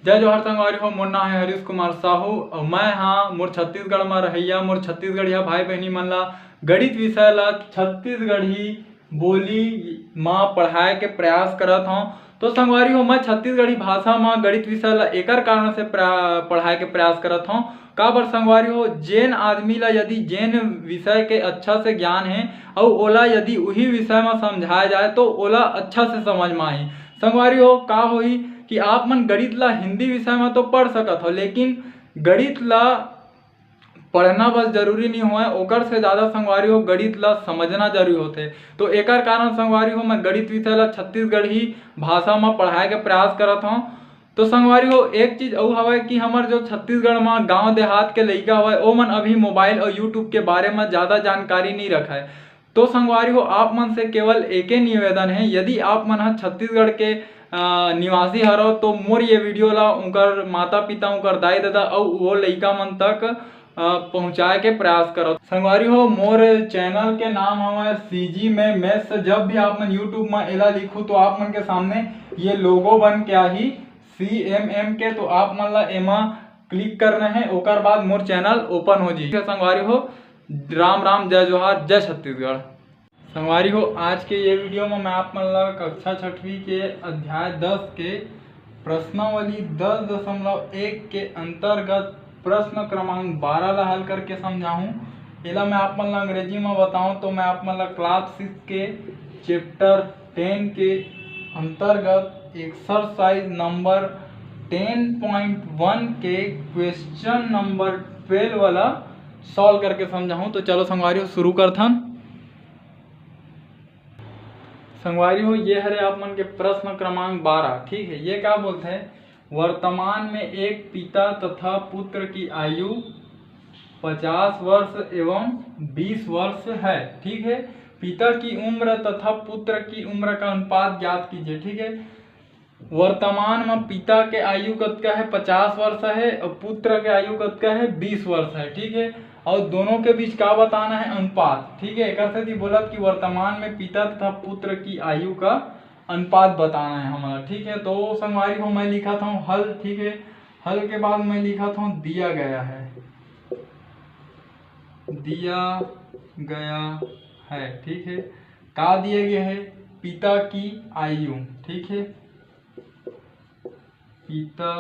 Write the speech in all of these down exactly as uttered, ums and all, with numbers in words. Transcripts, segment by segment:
जय जोहार संगवारी हो, मोर नाम है हरीश कुमार साहू और मैं हाँ मोर छत्तीसगढ़ में रहैया, मोर छत्तीसगढ़िया भाई बहनी मन ला गणित विषय ला छत्तीसगढ़ी बोली मा पढ़ाए के प्रयास करत हौं। तो संगवारी हो, मैं छत्तीसगढ़ी भाषा मा गणित विषय ला एकर कारण से प्रा-, पढ़ाए के प्रयास करत हौं। काबर संगवारी हो, जेन आदमी ला यदि जेन विषय के अच्छा से ज्ञान है और ओला यदि उही विषय मा समझाया जाए तो ओला अच्छा से समझ मा आही। संगवारी हो, का होही कि आप मन गणित ला हिंदी विषय मा तो पढ़ सकत हो, लेकिन गणित ला पढ़ना बस जरूरी नहीं होय, ओकर से ज़्यादा संगवारी हो गणित ला समझना जरूरी होथे। तो एकर कारण संगवारी हो मैं गणित विषय ला छत्तीसगढ़ी भाषा मा पढ़ाए के प्रयास करत हौं। तो संगवारी हो, एक चीज अउ हवय कि हमर जो छत्तीसगढ़ मा गांव देहात के लइका हवय, ओमन अभी मोबाइल और YouTube के बारे मा ज़्यादा जानकारी नहीं रखय। तो संगवारी हो, आप मन से केवल एके निवेदन है, यदि आप मन ह छत्तीसगढ़ के, अ, निवासी हरव तो मोर ये वीडियो ला उनकर माता पिता, उनकर दाई ददा अउ वो लइका मन तक, अ, पहुँचाए के प्रयास करव। संगवारी हो, मोर चैनल के नाम हवय CG में Maths। जब भी आप मन YouTube में एला लिखू तो आप मन के सामने ये लोगो बन के आही CMM के, तो आप मन ला एमा क्लिक करना है, ओकर बाद मोर चैनल ओपन हो जाही। संगवारी हो, राम राम, जय जोहार, जय छत्तीसगढ़। संगवारी हो, आज के ये वीडियो में मैं आप मन ला कक्षा छठवीं के अध्याय दस के प्रश्नावली दस दशमलव एक के अंतर्गत प्रश्न क्रमांक बारह ला हल करके समझाहूँ। एला मैं आप मन ला अंग्रेजी में बताऊँ तो मैं आप मन ला क्लास सिक्स के चैप्टर टेन के अंतर्गत एक्सरसाइज नंबर टेन पॉइंट वन के क्वेश्चन नंबर ट्वेल्व वाला सॉल्व करके समझाहूँ। तो चलो संगवारी हो, शुरू करथन। संगवारी हो, ये हरे आप मन के प्रश्न क्रमांक बारह। ठीक है, ये का बोलथे, वर्तमान में एक पिता तथा पुत्र की आयु पचास वर्ष एवं बीस वर्ष है। ठीक है, पिता की उम्र तथा पुत्र की उम्र का अनुपात ज्ञात कीजिए। ठीक है, वर्तमान में पिता के आयु कतका है, पचास वर्ष है, और पुत्र के आयु कतका है, बीस वर्ष है। ठीक है, और दोनों के बीच का बताना है, अनुपात। ठीक है, एक सेती बोलत कि वर्तमान में पिता तथा पुत्र की आयु का अनुपात बताना है हमारा। ठीक है, तो संगवारी हो, मैं लिखत हूँ हल। ठीक है, हल के बाद मैं लिखत हूँ दिया गया है, दिया गया है। ठीक है, का दिया गया है, पिता की आयु। ठीक है, पिता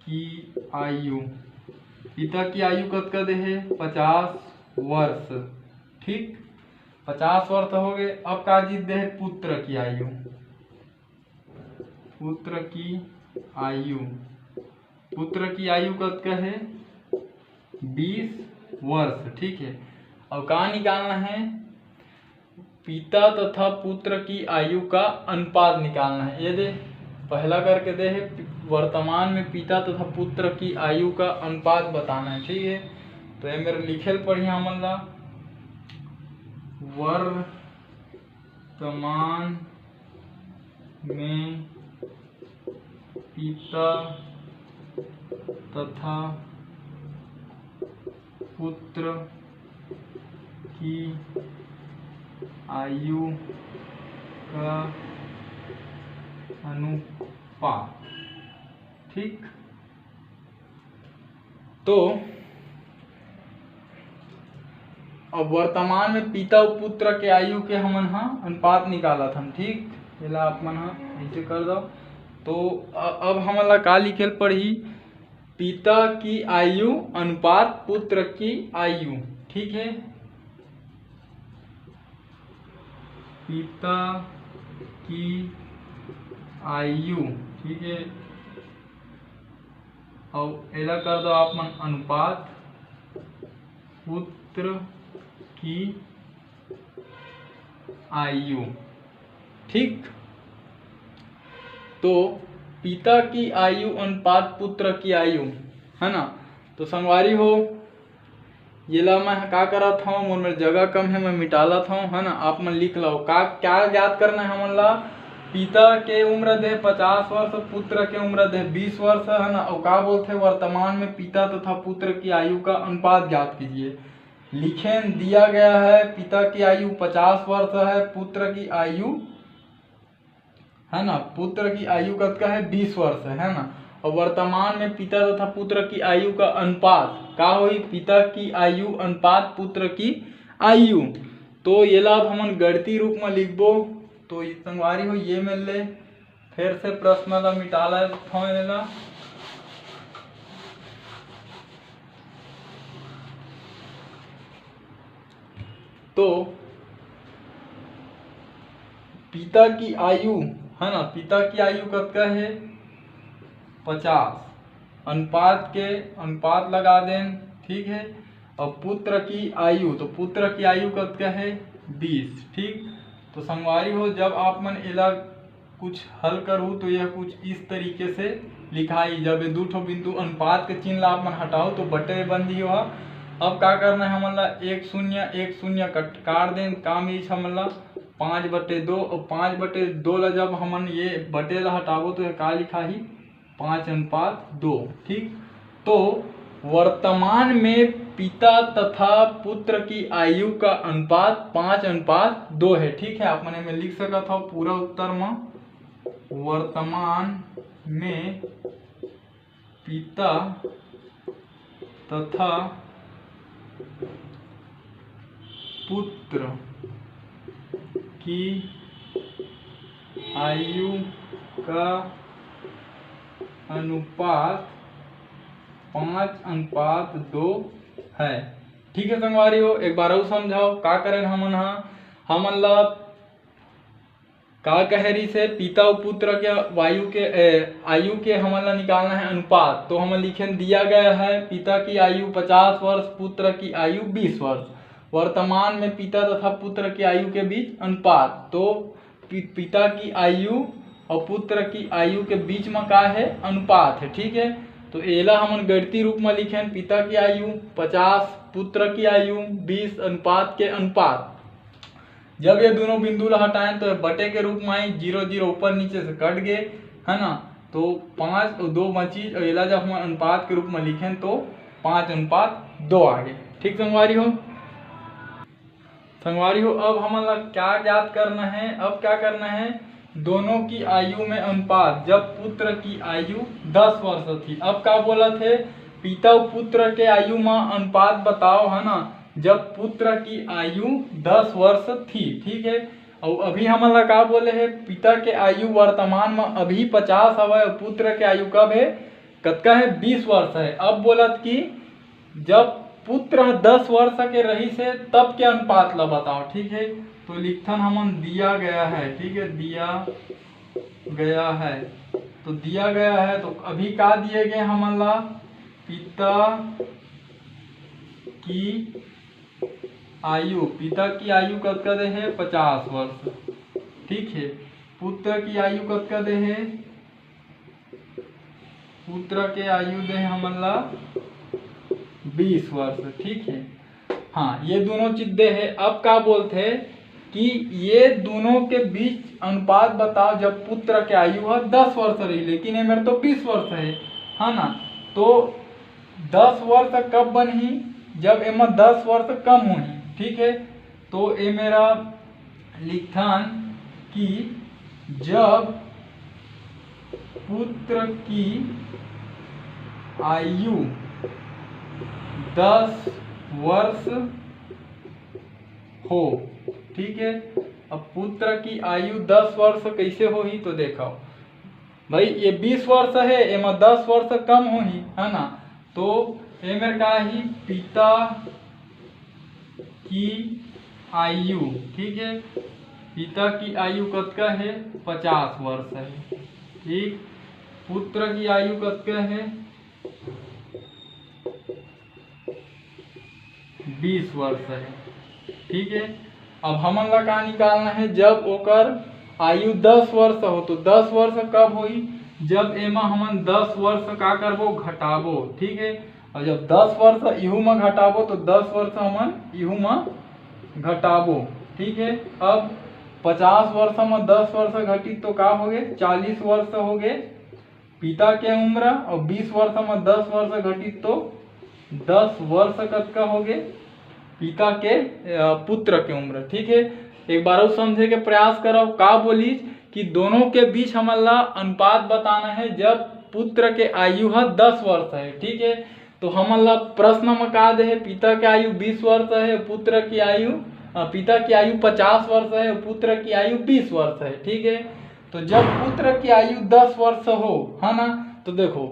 की आयु, पिता की आयु कतका दे है, पचास वर्ष। ठीक, पचास वर्ष हो गए। अब का चीज दे है, पुत्र की आयु, पुत्र की आयु, पुत्र की आयु कतका है, बीस वर्ष। ठीक है, और का निकालना है, पिता तथा पुत्र की आयु का अनुपात निकालना है। ये दे पहला करके दे है, वर्तमान में पिता तथा पुत्र की आयु का अनुपात बताना है। ठीक है, तो ये मेरे लिखे ल पढ़िया हमन ला, वर्तमान में पिता तथा पुत्र की आयु का अनुपात। ठीक, तो अब वर्तमान में पिता और पुत्र के आयु के हमन ह अनुपात निकालत हन। ठीक, एला आप मन ह नीचे कर दो। तो अ-, अब हमन ला का लिखे ल पड़ही, पिता की आयु अनुपात पुत्र की आयु। ठीक है, पिता की आयु। ठीक है, और एला कर दो आप मन अनुपात पुत्र की आयु। ठीक, तो पिता की आयु अनुपात पुत्र की आयु, है ना। तो संगवारी हो, येला मैं ह का करत हूँ, मोर मेर जगह कम है, मैं मिटालत हूँ, है ना। आप मन लिख लो का क्या ज्ञात करना है हमन ला। पिता के उम्र दे पचास वर्ष, पुत्र के उम्र दे बीस वर्ष, है ना। और का बोलते, वर्तमान में पिता तथा पुत्र की आयु का अनुपात ज्ञात कीजिए। लिखेन दिया गया है, पिता की आयु पचास वर्ष है, पुत्र की आयु है ना, पुत्र की आयु कतका है? बीस वर्ष है, है ना। और वर्तमान में पिता तथा पुत्र की आयु का अनुपात का होही? पिता की आयु अनुपात पुत्र की आयु। तो येला अब हमन गणितीय रूप में लिखबो। तो संगवारी हो, ये मेर ले फिर से प्रश्न ला मिटाला थों एला। तो पिता की आयु, है ना, पिता की आयु कतका है? पचास। अनुपात के अनुपात लगा देन, ठीक है। और पुत्र की आयु, तो पुत्र की आयु कतका है? बीस। ठीक, तो संगवारी हो, जब आप मन एला कुछ हल करहू तो यह कुछ इस तरीके से लिखाई। जब ये दू ठो बिंदु अनुपात के चिन्ह ला आप मन हटाओ तो बटे बन दियो हा। अब का करना है हमन ला? एक शून्य एक शून्य कट काट देन, का मिलिस हमन ला? पाँच बटे दो। और पाँच बटे दो ला जब हमन ये बटे ला हटाबो तो यह का लिखाही? पाँच अनुपात दो। ठीक, तो वर्तमान में पिता तथा पुत्र की आयु का अनुपात पाँच अनुपात दो है। ठीक है, आप मन एमे लिख सकत हो पूरा उत्तर में, वर्तमान में पिता तथा पुत्र की आयु का अनुपात पाँच अनुपात दो है। ठीक है संगवारी हो, एक बार अउ समझाओ का करेन हमन हा। हमन ला का कहे रहिस हे, पिता अउ पुत्र के वायु के, ए, आयु के हमन ला निकालना है अनुपात। तो हमन लिखेन दिया गया है पिता की आयु पचास वर्ष, पुत्र की आयु बीस वर्ष। वर्तमान में पिता तथा पुत्र की आयु के बीच अनुपात। तो पि-, पिता की आयु और पुत्र की आयु के बीच में का है? अनुपात है। ठीक है, तो एला हमन गणितीय रूप में लिखेन, पिता की आयु पचास, पुत्र की आयु बीस, अनुपात के अनुपात। जब ये दोनों बिंदु ला हटाएं तो ये बटे के रूप में आई, जीरो जीरो ऊपर नीचे से कट गए, है ना। तो पाँच और दो बची और एला जब हम अनुपात के रूप में लिखें तो पाँच अनुपात दो आ गए। ठीक संगवारी हो, संगवारी हो, अब हमन ला क्या ज्ञात करना है? अब क्या करना है? दोनों की आयु में अनुपात, जब पुत्र की आयु दस वर्ष थी। अब का बोलत हे? पिता अउ पुत्र के आयु में अनुपात बताओ, है ना, जब पुत्र की आयु दस वर्ष थी। ठीक है, और अभी हमन ला का बोले हे? पिता के आयु वर्तमान में अभी पचास हवय और पुत्र के आयु कब है? कतका है? बीस वर्ष है। अब बोलत कि जब पुत्र ह दस वर्ष के रहिस हे तब के अनुपात ला बताओ। ठीक है, तो लिखथन हमन दिया गया है। ठीक है, दिया गया है, तो दिया गया है तो अभी का दिए गए हमन ला? पिता की आयु, पिता की आयु कतका दे हे? पचास वर्ष। ठीक है, पुत्र की आयु कतका दे हे? पुत्र के आयु दे हे हमन ला बीस वर्ष। ठीक है, हाँ, ये दोनों चीज दे हे। अब का बोलथे कि ये दोनों के बीच अनुपात बताओ, जब पुत्र के आयु ह दस वर्ष रही, लेकिन ये मेर तो बीस वर्ष है, है ना। तो दस वर्ष कब बनही? जब एमा दस वर्ष कम होही। ठीक है, तो ये मेर लिखथन कि जब पुत्र की आयु दस वर्ष हो। ठीक है, अब पुत्र की आयु दस वर्ष कैसे होही? तो देखो भाई, ये बीस वर्ष है, एमा दस वर्ष कम होही, है ना। तो ए मेर का ही, पिता की आयु, ठीक है, पिता की आयु कतका है? पचास वर्ष है। ठीक, पुत्र की आयु कतका है? बीस वर्ष है। ठीक है, अब हमन ला का निकालना है? जब ओकर आयु दस वर्ष हो, तो दस वर्ष कब होही? जब एमा हमन दस वर्ष का करबो? घटाबो। ठीक है, और जब दस वर्ष इहू में घटाबो तो दस वर्ष हमन इहू में घटाबो। ठीक है, अब पचास वर्ष में दस वर्ष घटी तो का हो गए? चालीस वर्ष हो गए पिता के उम्र, और बीस वर्ष में दस वर्ष घटी तो दस वर्ष कतका हो गए पिता के, अ, पुत्र के उम्र। ठीक है, एक बार अउ समझे के प्रयास करो, का बोली कि दोनों के बीच हमन ला अनुपात बताना है जब पुत्र के आयु ह दस वर्ष है, ठीक है। तो हमन ला प्रश्न म का दे हे, पिता के आयु बीस वर्ष है, पुत्र की आयु, अ, पिता की आयु पचास वर्ष है, पुत्र की आयु बीस वर्ष है, ठीक है। तो जब पुत्र की आयु दस वर्ष हो, है ना, तो देखो,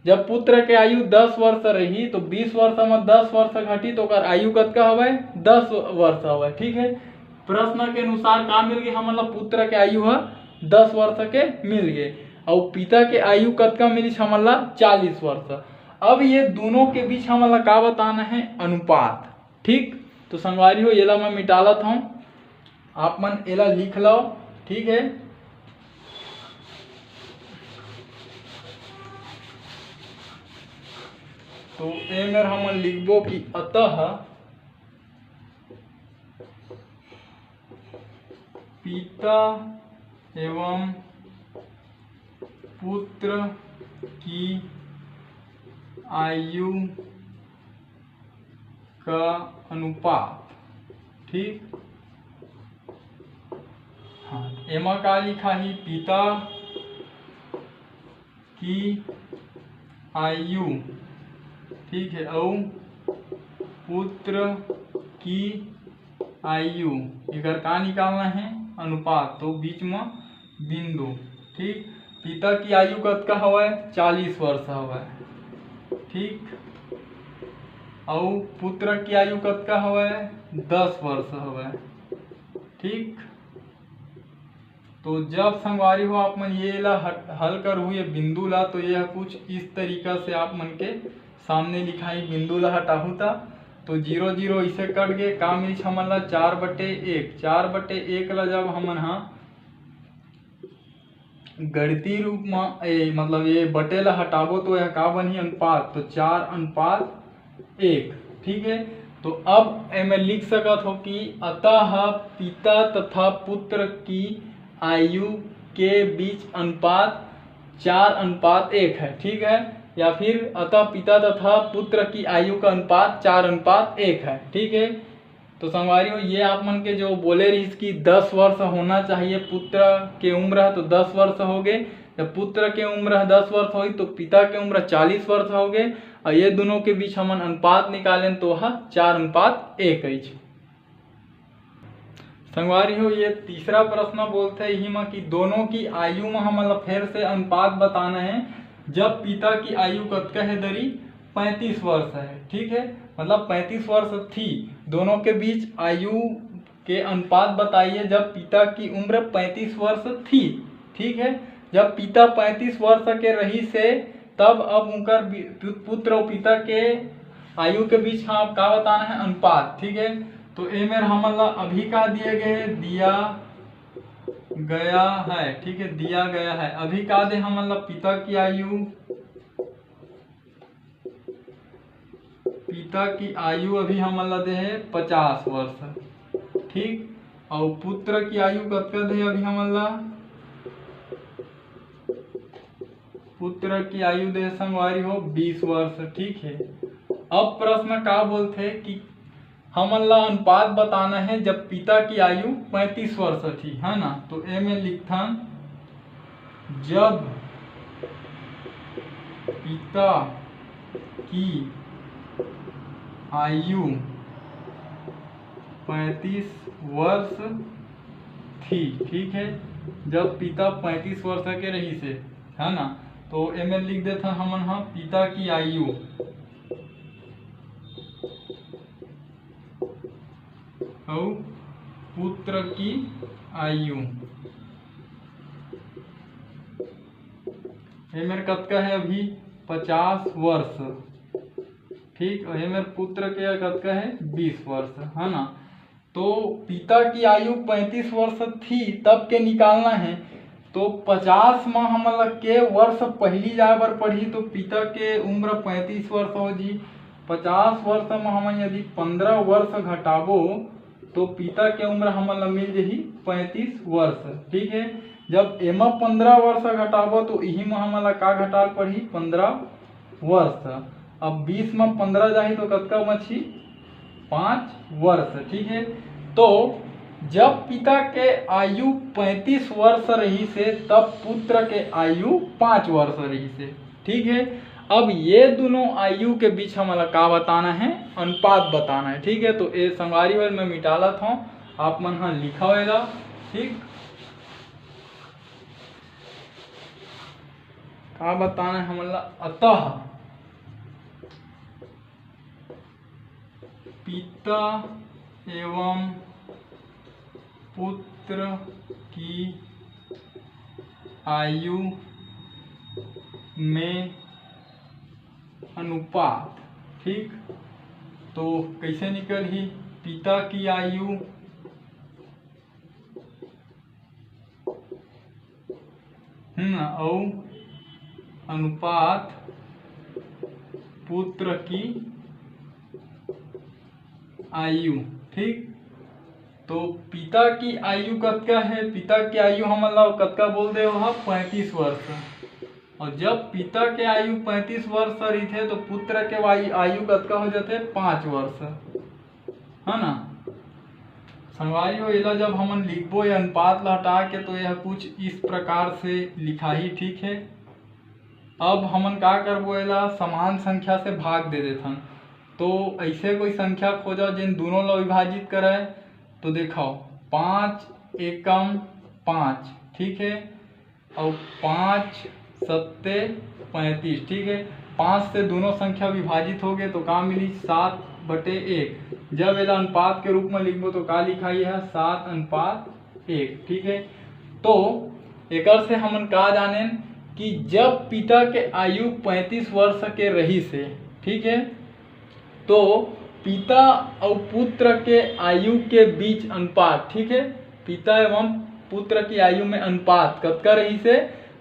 जब पुत्र के आयु दस वर्ष रही तो बीस वर्ष में दस वर्ष घटी तो ओकर आयु कतका हवय? दस वर्ष हवय, ठीक है। प्रश्न के अनुसार का मिल गई हमन ला? पुत्र के आयु ह दस वर्ष के मिल गए, और पिता के आयु कतका मिलिस हमन ला? चालीस वर्ष। अब ये दोनों के बीच हमन ला का बताना है? अनुपात। ठीक, तो संगवारी हो, एला मैं मिटालत हूँ, आप मन एला लिख लो, ठीक है। तो ए मेर हमन लिखबो कि अतः पिता एवं पुत्र की आयु का अनुपात, ठीक। हाँ, एमा का लिखा ही? पिता की आयु, ठीक है, अउ पुत्र की आयु, एकर का निकालना है? अनुपात। तो बीच में बिंदु, ठीक। पिता की आयु कतका हवय? चालीस वर्ष हवय, ठीक। अउ पुत्र की आयु कतका हवय? दस वर्ष हवय, ठीक। तो जब संगवारी हो आप मन ये ला हट-, हल करहू ये बिंदु ला, तो ये कुछ इस तरीका से आप मन के सामने लिखाई बिंदु ला हटाहू ता, तो जीरो जीरो इसे कट गए, का मिलिस हमन ला? चार बटे एक। चार बटे एक ला जब हमन हा गणितीय रूप म ए, मतलब ये बटे ला हटाबो तो यह का बनही? अनुपात। तो चार अनुपात एक, ठीक है। तो अब एमे लिख सकत हो कि अतः पिता तथा पुत्र की आयु के बीच अनुपात चार अनुपात एक है, ठीक है। या फिर अतः पिता तथा पुत्र की आयु का अनुपात चार अनुपात एक है, ठीक है। तो संगवारी हो, ये आप मन के जो बोले रहिस कि दस वर्ष होना चाहिए पुत्र के उम्र, तो दस वर्ष हो गए। जब पुत्र के उम्र दस वर्ष होई तो पिता के उम्र चालीस वर्ष हो गए, और ये दोनों के बीच हमन अनुपात निकालें तो वह चार अनुपात एक है। संगवारी हो, ये तीसरा प्रश्न बोलथे इही म कि दोनों की आयु म हमन ला फेर से अनुपात बताना है। जब पिता की आयु कतका है दरी? पैंतीस वर्ष है, ठीक है, मतलब पैंतीस वर्ष थी। दोनों के बीच आयु के अनुपात बताइए जब पिता की उम्र पैंतीस वर्ष थी, ठीक है। जब पिता पैंतीस वर्ष के रहिस हे तब अब उनकर बि-, पु-, पुत्र और पिता के आयु के बीच हम का बताना है? अनुपात, ठीक है। तो ए मेर हमन ला अभी का दिए गए? दिया गया है, ठीक है, दिया गया है। अभी का दे हमन ला? पिता की आयु, पिता की आयु अभी हमन ला दे है पचास वर्ष, ठीक। और पुत्र की आयु कतका दे अभी हमन ला? पुत्र की आयु दे संगवारी हो बीस वर्ष, ठीक है। अब प्रश्न का बोलथे कि हमन ला अनुपात बताना है जब पिता की आयु पैंतीस वर्ष थी, है ना। तो ए में लिखथन, जब पिता की आयु पैंतीस वर्ष थी, ठीक है, जब पिता पैंतीस वर्ष के रहिस हे, है ना। तो ए में लिख देथन हमन हा पिता की आयु अउ पुत्र की आयु। ए मेर कतका है अभी? पचास वर्ष, ठीक। और ए मेर पुत्र के कतका है? बीस वर्ष, है ना। तो पिता की आयु पैंतीस वर्ष थी तब के निकालना है, तो पचास म हमन ला के वर्ष पहली जाए बर पड़ही, तो पिता के उम्र पैंतीस वर्ष हो जी। पचास वर्ष म हमन यदि पंद्रह वर्ष घटाबो तो पिता के उम्र हमन ला मिल जही पैंतीस वर्ष, ठीक है। जब एमा पंद्रह वर्ष घटाबो तो इही म हमन ला का घटाल पड़ही? पंद्रह वर्ष। अब बीस म पंद्रह जाही तो कतका बची? पाँच वर्ष, ठीक है। तो जब पिता के आयु पैंतीस वर्ष रहिस हे, तब पुत्र के आयु पाँच वर्ष रहिस हे। ठीक है, अब ये दोनों आयु के बीच हमला का बताना है? अनुपात बताना है। ठीक है, तो ये संगवारी हो मैं मिटालत हूँ, आप मन ह लिखा होएगा। ठीक, का बताना है हमला? अतः पिता एवं पुत्र की आयु में अनुपात। ठीक, तो कैसे निकलही? पिता की आयु, हम्म, अउ अनुपात पुत्र की आयु। ठीक, तो पिता की आयु कतका है? पिता की आयु हमन ला कतका बोल दे हो? पैंतीस वर्ष। और जब पिता के आयु पैंतीस वर्ष रहिथे, तो पुत्र के आयु, आयु कतका हो जाथे? पाँच वर्ष, है ना? संगवारी हो, एला जब हमन लिखबो ये अनुपात ला हटा के, तो यह कुछ इस प्रकार से लिखाही। ठीक है, अब हमन का करबो, एला समान संख्या से भाग दे देथन। तो ऐसे कोई संख्या खोजा जेन दोनों ला विभाजित करे। तो देखो, पाँच एकम पाँच, ठीक है, और पाँच सत्ते पैंतीस। ठीक है, पाँच से दोनों संख्या विभाजित हो गए, तो का मिली? सात बटे एक। जब एला अनुपात के रूप में लिखबो, तो का लिखाई है? सात अनुपात एक। ठीक है, तो एकर से हमन का जानेन कि जब पिता के आयु पैंतीस वर्ष के रहिस हे, ठीक है, तो पिता अउ पुत्र के आयु के बीच अनुपात, ठीक है, पिता एवं पुत्र की आयु में अनुपात कतका रहिस हे?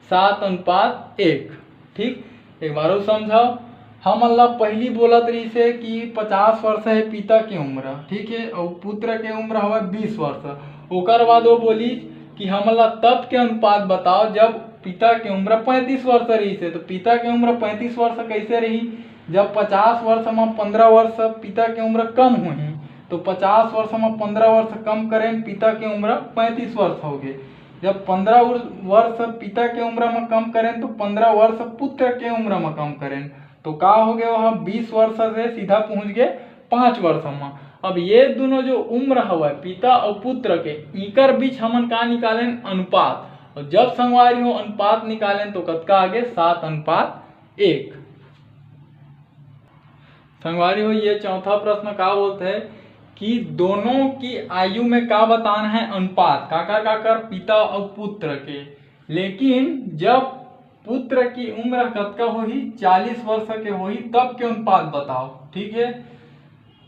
सात अनुपात एक। ठीक, एक बार अउ समझाओ, हमन ला पहिली बोलत रहिस हे कि पचास वर्ष है पिता के उम्र, ठीक है, अउ पुत्र के उम्र हवय बीस वर्ष। ओकर बाद वो बोलिस कि हमन ला तब के अनुपात बताओ जब पिता के उम्र पैंतीस वर्ष रहिस हे। तो पिता के उम्र पैंतीस वर्ष कैसे रही? जब पचास वर्ष म पंद्रह वर्ष पिता के उम्र कम होही, तो पचास वर्ष म पंद्रह वर्ष कम करेन, पिता के उम्र पैंतीस वर्ष हो गए। जब पंद्रह वर्ष पिता के उम्र म कम करेन, तो पंद्रह वर्ष पुत्र के उम्र म कम करेन, तो का हो गए? वह बीस वर्ष से सीधा पहुंच गए पाँच वर्ष म। अब ये दोनों जो उम्र हवय पिता और पुत्र के, इकर बीच हमन का निकालेन? अनुपात। और जब संगवारी हो अनुपात निकालेन, तो कतका आगे? सात अनुपात एक। संगवारी हो, ये चौथा प्रश्न का बोलते हैं कि दोनों की आयु में का बताना है? अनुपात, काकर काकर? पिता और पुत्र के। लेकिन जब पुत्र की उम्र कतका होही? चालीस वर्ष के होही, तब के अनुपात बताओ। ठीक है,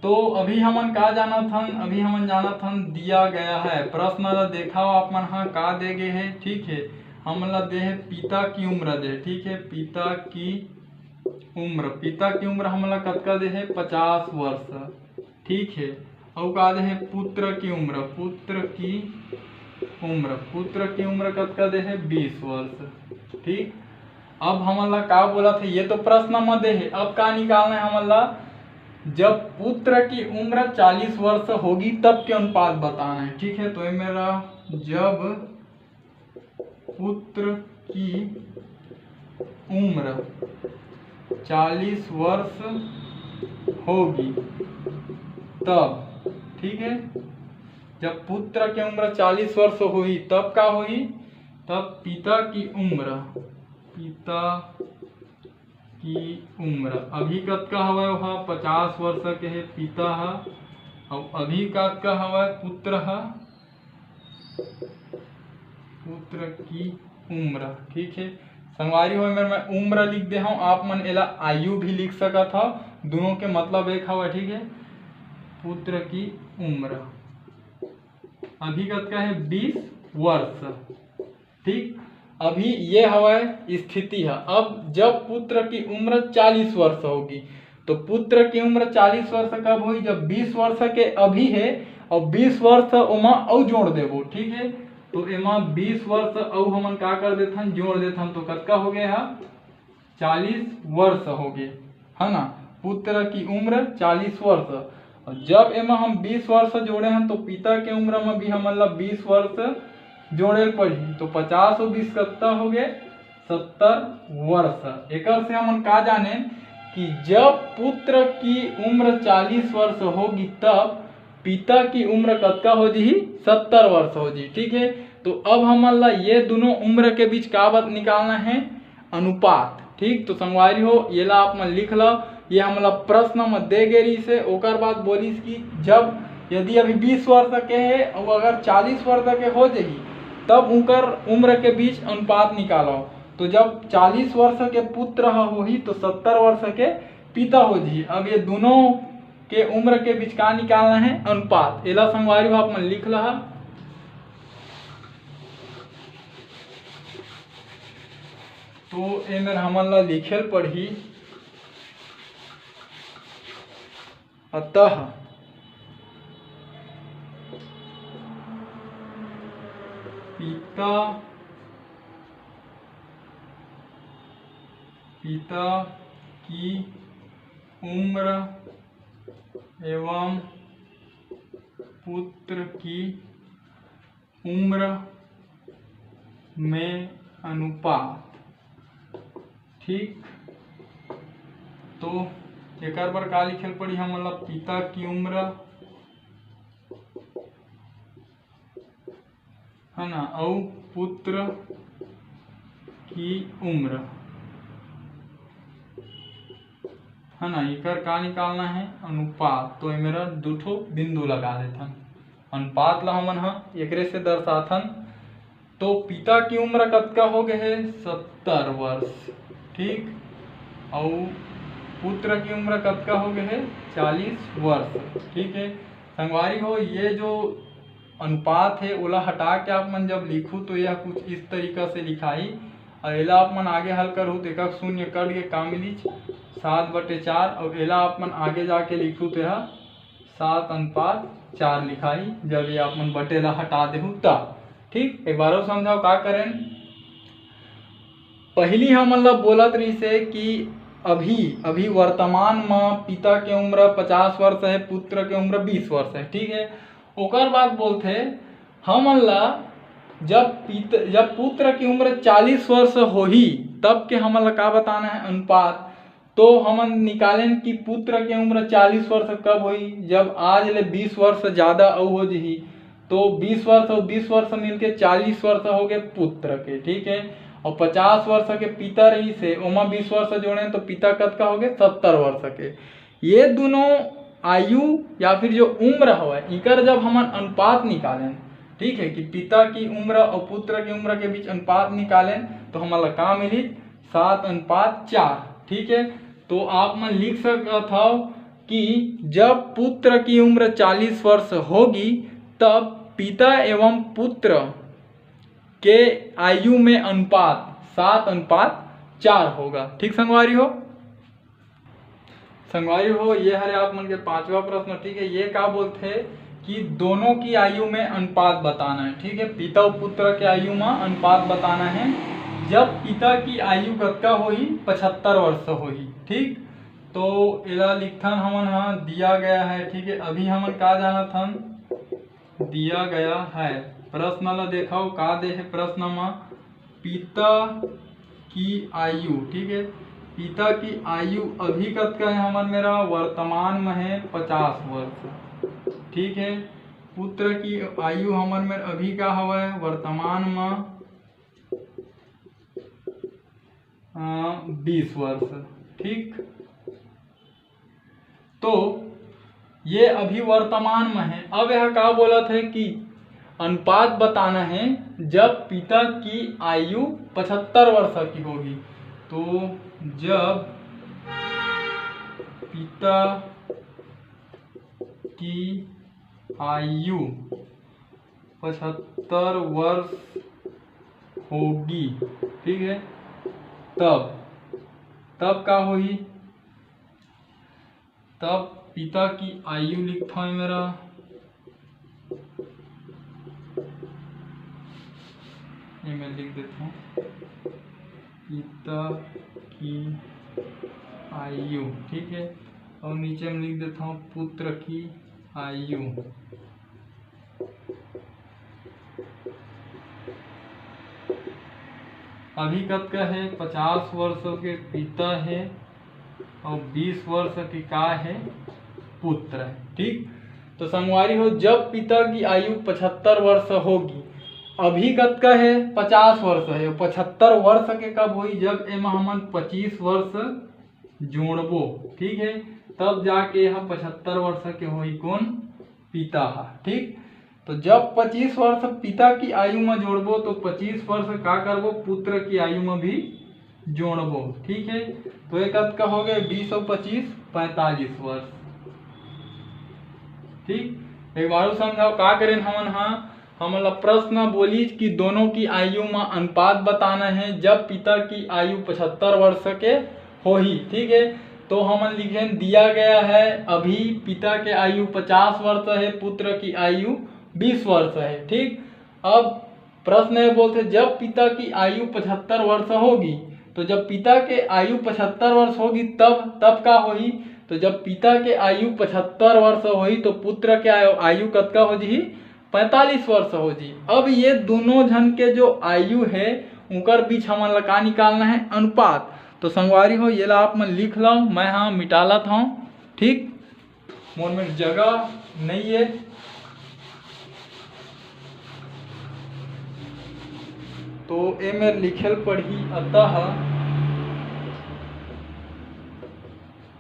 तो अभी हमन का जानत हन? अभी हमन जानत हन दिया गया है। प्रश्न ला देखाओ आप मन हा, का दे गे हे। ठीक है, हमन ला दे हे पिता की उम्र दे। ठीक है, पिता की उम्र, पिता की उम्र हमन ला कतका दे हे? पचास वर्ष। ठीक है, अउ का दे हे? पुत्र की उम्र, पुत्र की उम्र, पुत्र की उम्र कतका दे हे? बीस वर्ष। ठीक, अब हमन ला का बोलत हे, ये तो प्रश्न म दे हे। अब का निकालना है हमन ला? जब पुत्र की उम्र चालीस वर्ष होगी, तब के अनुपात बताना है। ठीक है, तो ये मेरा, जब पुत्र की उम्र चालीस वर्ष होगी तब, ठीक है, जब पुत्र के उम्र चालीस वर्ष होही, तब का होही? तब पिता की उम्र, पिता की उम्र अभी कतका हवय? ओहा पचास वर्ष के हे पिता ह, अउ अभी कतका हवय पुत्र ह? पुत्र की उम्र, ठीक है। संगवारी हो, मैं, मैं उम्र लिख दे हूँ, आप मन एला आयु भी लिख सकत हव, दोनों के मतलब एक हवय, ठीक है। पुत्र की उम्र अभी कतका है? बीस वर्ष। ठीक, अभी ये हवय स्थिति है। अब जब पुत्र की उम्र चालीस वर्ष होगी, तो पुत्र की उम्र चालीस वर्ष कब होई? जब बीस वर्ष के अभी है और बीस वर्ष ओमा अउ जोड़ देबो, ठीक है, तो एमा बीस वर्ष अउ हमन का कर देथन? जोड़ देथन, तो कतका हो गया है? चालीस वर्ष हो गए, है ना। पुत्र की उम्र चालीस वर्ष। और जब एमा हम बीस वर्ष जोड़े हन, तो पिता के उम्र में भी हमन ला बीस वर्ष जोड़े ल पड़ही। तो पचास और बीस कत्ता हो गए? सत्तर वर्ष। एकर से हमन का जाने कि जब पुत्र की उम्र चालीस वर्ष होगी, तब पिता की उम्र कतका हो जी? सत्तर वर्ष हो जी। ठीक है, तो अब हमन ला ये दोनों उम्र के बीच का बात निकालना है? अनुपात। ठीक, तो संगवारी हो, ये ला आप मन लिख लो। ये हमला प्रश्न में दे गे रहिस हे, ओकर बाद बोलिस कि जब, यदि अभी बीस वर्ष के हे और अगर चालीस वर्ष के हो जाही, तब उनकर उम्र के बीच अनुपात निकालो। तो जब चालीस वर्ष के पुत्र ह होही, तो सत्तर वर्ष के पिता हो जी। अब ये दोनों के उम्र के बीच का निकालना है? अनुपात। एला संगवारी हो, आप मन लिख लहा। तो एमेर हमन ला लिखे ल पड़ही, अतः पिता, पिता की उम्र एवं पुत्र की उम्र में अनुपात। ठीक, तो एकर बर का लिखे ल पड़ी हमन ला? पिता की उम्र, है ना, अउ पुत्र की उम्र, है ना, एकर का निकालना है? अनुपात। तो ये मेरा दू ठो बिंदु लगा देथन। अनुपात ला हमन ह एकरे से दर्शाथन। तो पिता की उम्र कतका हो गए है? सत्तर वर्ष। ठीक, अउ पुत्र की उम्र कतका हो गए है? चालीस वर्ष। ठीक है संगवारी हो, ये जो अनुपात है, ओला हटा के आप मन जब लिखू, तो यह कुछ इस तरीका से लिखाई। और एला आप मन आगे हल करू, तो एक शून्य कट के का मिलिच? सात बटे चार। और एला आप मन आगे जाके लिखू, तो यह सात अनुपात चार लिखाई, जब ये आप मन बटे ला हटा देहू तब। ठीक, एक बार और समझाओ का करें। पहली हमन ला बोलत रहिस हे कि अभी, अभी वर्तमान म पिता के उम्र पचास वर्ष है, पुत्र के उम्र बीस वर्ष है। ठीक है, ओकर बाद बोलथे हमन ला जब पित-, जब पुत्र की उम्र चालीस वर्ष होही, तब के हमन ला का बताना है? अनुपात। तो हमन निकालेन कि पुत्र के उम्र चालीस वर्ष कब होही? जब आज ले बीस वर्ष ज्यादा अउ हो जही, तो बीस वर्ष अउ बीस वर्ष मिलके चालीस वर्ष हो गए पुत्र के, ठीक है। और पचास वर्ष के पिता रहिस हे, ओमा बीस वर्ष जोड़े तो पिता कतका हो गए? सत्तर वर्ष के। ये दोनों आयु या फिर जो उम्र हवय, इकर जब हमन अनुपात निकालेन, ठीक है, कि पिता की उम्र और पुत्र की उम्र के बीच अनुपात निकालेन, तो हमन ला का मिली? सात अनुपात चार। ठीक है, तो आप मन लिख सकत हव कि जब पुत्र की उम्र चालीस वर्ष होगी, तब पिता एवं पुत्र के आयु में अनुपात सात अनुपात चार होगा। ठीक संगवारी हो, संगवारी हो, ये हरे आप मन के पांचवा प्रश्न। ठीक है, ये का बोलथे कि दोनों की आयु में अनुपात बताना है। ठीक है, पिता और पुत्र के आयु में अनुपात बताना है। जब पिता की आयु कतका होही? पचहत्तर वर्ष होही। ठीक, तो एला लिखथन हमन हा, दिया गया है। ठीक है, अभी हमन का जानत हन? दिया गया है। प्रश्न ला देखो, का दे है प्रश्न मा? पिता की आयु, ठीक है, पिता की आयु अभी कतका है हमर मेरा? वर्तमान में है पचास वर्ष। ठीक है, पुत्र की आयु हमर में अभी का हवय? वर्तमान में, अ, बीस वर्ष। ठीक, तो ये अभी वर्तमान में है। अब यह का बोलत है कि अनुपात बताना है जब पिता की आयु पचहत्तर वर्ष की होगी। तो जब पिता की आयु पचहत्तर वर्ष होगी, ठीक है, तब, तब का होही? तब पिता की आयु लिखता हूँ मेरा, ये मैं लिख देता हूँ, पिता की आयु, ठीक है। और नीचे में लिख देता हूँ पुत्र की आयु। अभी कतका है? पचास वर्ष के पिता है और बीस वर्ष के का है? पुत्र है। ठीक, तो संगवारी हो, जब पिता की आयु पचहत्तर वर्ष होगी, अभी कतका है? पचास वर्ष है। पचहत्तर वर्ष के कब होई? जब एमा हमन पच्चीस वर्ष जोड़बो, ठीक है, तब जाके यह पचहत्तर वर्ष के होई। कौन? पिता हा। ठीक, तो जब पच्चीस वर्ष पिता की आयु में जोड़बो तो पच्चीस वर्ष का करबो? पुत्र की आयु में भी जोड़बो। ठीक है, तो ये कतका हो गए? बीस और पच्चीस, पैंतालीस वर्ष। ठीक, एक बार समझाओ का करें हमन हा? हमन ला प्रश्न बोलिस कि दोनों की आयु में अनुपात बताना है। जब पिता की आयु पचहत्तर वर्ष के होही, ठीक है, तो हमन लिखेन दिया गया है अभी पिता के आयु पचास वर्ष है, पुत्र की आयु बीस वर्ष है। ठीक, अब प्रश्न ये बोलथे, जब पिता की आयु पचहत्तर वर्ष होगी, तो जब पिता के आयु पचहत्तर वर्ष होगी तब, तब का होही? तो जब पिता के आयु पचहत्तर वर्ष होही तो पुत्र के आयु, आयु कतका हो जही? पैंतालीस वर्ष हो जी। अब ये दोनों झन के जो आयु है उनकर बीच हमन ला का निकालना है? अनुपात। तो संगवारी हो, ये ला आप मन लिख लो, मैं हाँ मिटालत हूँ। ठीक, मोर में जगह नहीं है तो ए मेर लिखेल पड़ही। अतः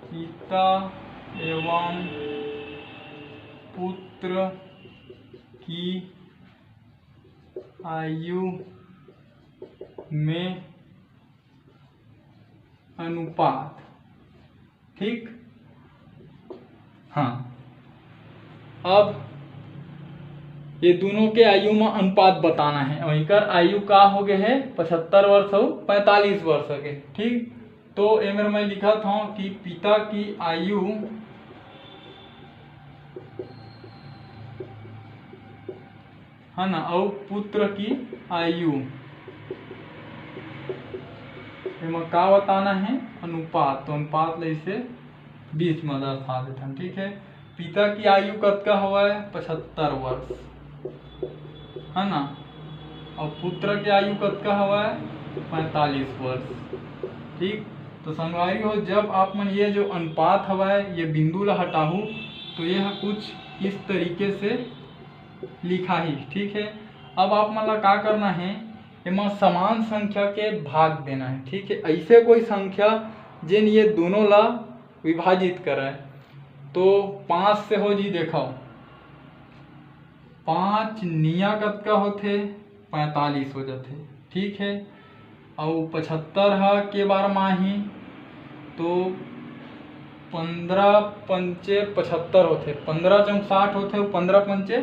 पिता एवं पुत्र की आयु में अनुपात। ठीक, हाँ, अब ये दोनों के आयु में अनुपात बताना है और इनकर आयु का हो गए है? पचहत्तर वर्ष और पैंतालीस वर्ष के। ठीक, तो एमेर मैं लिखत हूँ कि पिता की आयु है ना, अउ पुत्र की आयु, एमा का बताना है? अनुपात। तो अनुपात ले इसे बीच में दर्शा देथन। ठीक है, पिता की आयु कतका हवय? पचहत्तर वर्ष, है ना, और पुत्र की आयु कतका हवय? पैंतालीस वर्ष। ठीक, तो संगवारी हो, जब आप मन ये जो अनुपात हवय, ये बिंदु ला हटाहू, तो ये कुछ इस तरीके से लिखाही। ठीक है, अब आप मन ला का करना है, एमा समान संख्या के भाग देना है। ठीक है, ऐसे कोई संख्या जेन ये दोनों ला विभाजित करे, तो पाँच से हो जी, देखो, पाँच निया कतका होथे? पैंतालीस हो जाथे। ठीक है, अउ पचहत्तर ह के बार म आही, तो पंद्रह पंचे पचहत्तर होथे, पंद्रह चौक साठ होथे, पंद्रह पंचे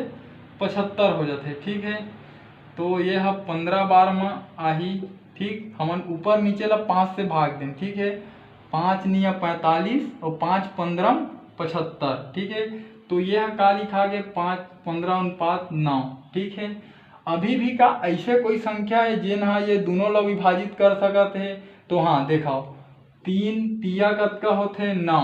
पचहत्तर हो जाथे। ठीक है, तो ये ह पंद्रह बार म आही। ठीक, हमन ऊपर नीचे ला पाँच से भाग देन। ठीक है, पाँच निया पैंतालीस और पाँच पंद्रह पचहत्तर। ठीक है, तो ये ह का लिखा गे? पाँच पंद्रह अनुपात नौ। ठीक है, अभी भी का ऐसे कोई संख्या है जेन हा ये दोनों ला विभाजित कर सकत है? तो हाँ, देखाओ, तीन तिया कतका होथे? नौ,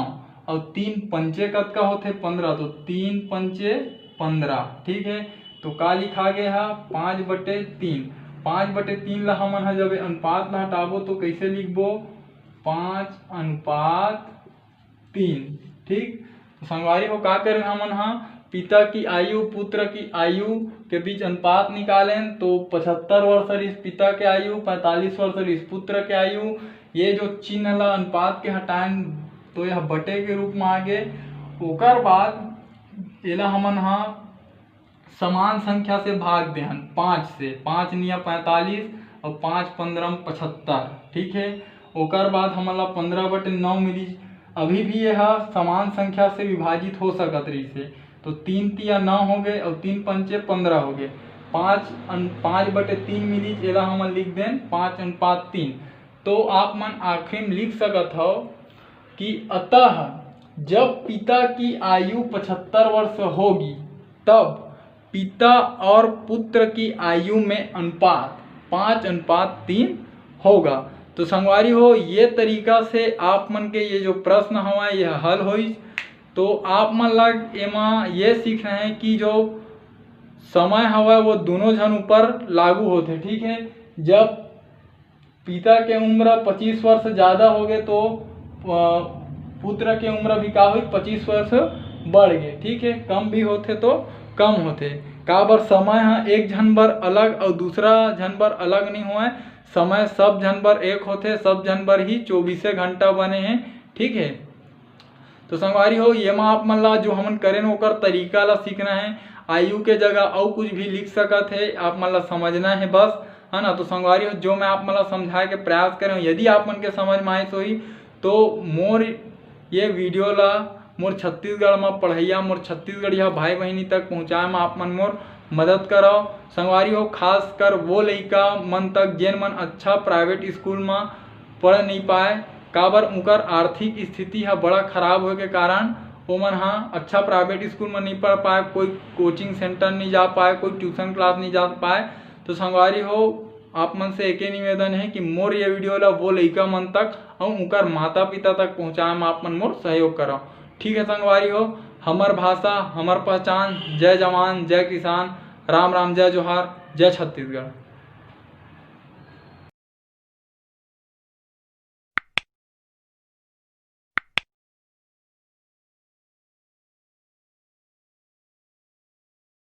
और तीन पंचे कतका होथे? पंद्रह। तो तीन पंचे पंद्रह। ठीक है, तो का लिखा गया है? पाँच बटे तीन। पाँच बटे तीन ला हमन ह जब अनुपात ला हटाबो तो कैसे लिखबो? पाँच अनुपात तीन। ठीक, तो संगवारी हो, का करेन हमन हा? पिता की आयु, पुत्र की आयु के बीच अनुपात निकालेन। तो पचहत्तर वर्ष रहिस पिता के आयु, पैंतालीस वर्ष रहिस पुत्र के आयु। ये जो चिन्ह ला अनुपात के हटाएन, तो यह बटे के रूप में आ गे। ओकर बाद एला हमन हा समान संख्या से भाग देहन, पाँच से। पाँच निया पैंतालीस और पाँच पंद्रह पचहत्तर। ठीक है, ओकर बाद हमन ला पंद्रह बटे नौ मिलिस। अभी भी यह समान संख्या से विभाजित हो सकत रहिस हे, तो तीन तिया नौ हो गए और तीन पंचे पंद्रह हो गए। पाँच अन-, पाँच बटे तीन मिलिस, एला हमन लिख देन पाँच अनुपात तीन। तो आप मन आखिरी में लिख सकत हव कि अतः जब पिता की आयु पचहत्तर वर्ष होगी, तब पिता और पुत्र की आयु में अनुपात पाँच अनुपात तीन होगा। तो संगवारी हो, ये तरीका से आप मन के ये जो प्रश्न हवय, यह हल होइस। तो आप मन ला एमा ये सीखना है कि जो समय हवय वो दोनों झन ऊपर लागू होथे, ठीक है। जब पिता के उम्र पच्चीस वर्ष ज़्यादा हो गए तो अ, पुत्र के उम्र भी का हुई, पच्चीस वर्ष बढ़ गए, ठीक है। कम भी होथे तो कम होथे, काबर समय ह एक झन बर अलग और दूसरा झन बर अलग नहीं होय। समय सब झन बर एक होथे, सब झन बर ही चौबीसे घंटा बने हैं, ठीक है। तो संगवारी हो, ये मा आप मन ला जो हमन करेन ओकर तरीका ला सीखना है। आयु के जगह अउ कुछ भी लिख सकत है, आप मन ला समझना है बस, है ना। तो संगवारी हो, जो मैं आप मन ला समझाए के प्रयास करे हूँ, यदि आप मन के समझ में आइस होही तो मोर ये वीडियो ला मोर छत्तीसगढ़ में पढ़ैया, मोर छत्तीसगढ़िया भाई बहिनी तक पहुँचाए में आप मन मोर मदद करव। संगवारी हो, खासकर वो लइका मन तक जेन मन अच्छा प्राइवेट स्कूल में पढ़ नहीं पाए, काबर उनकर आर्थिक स्थिति ह बड़ा खराब होए के कारण ओमन ह अच्छा प्राइवेट स्कूल में नहीं पढ़ पाए, कोई कोचिंग सेंटर नहीं जा पाए, कोई ट्यूशन क्लास नहीं जा पाए। तो संगवारी हो, आप मन से एके निवेदन है कि मोर ये वीडियो ला वो लइका मन तक और उनकर माता पिता तक पहुँचाए में आप मन मोर सहयोग करव। ठीक है संगवारी हो, हमर भाषा, हमर पहचान। जय जवान, जय किसान, राम राम, जय जोहार, जय छत्तीसगढ़।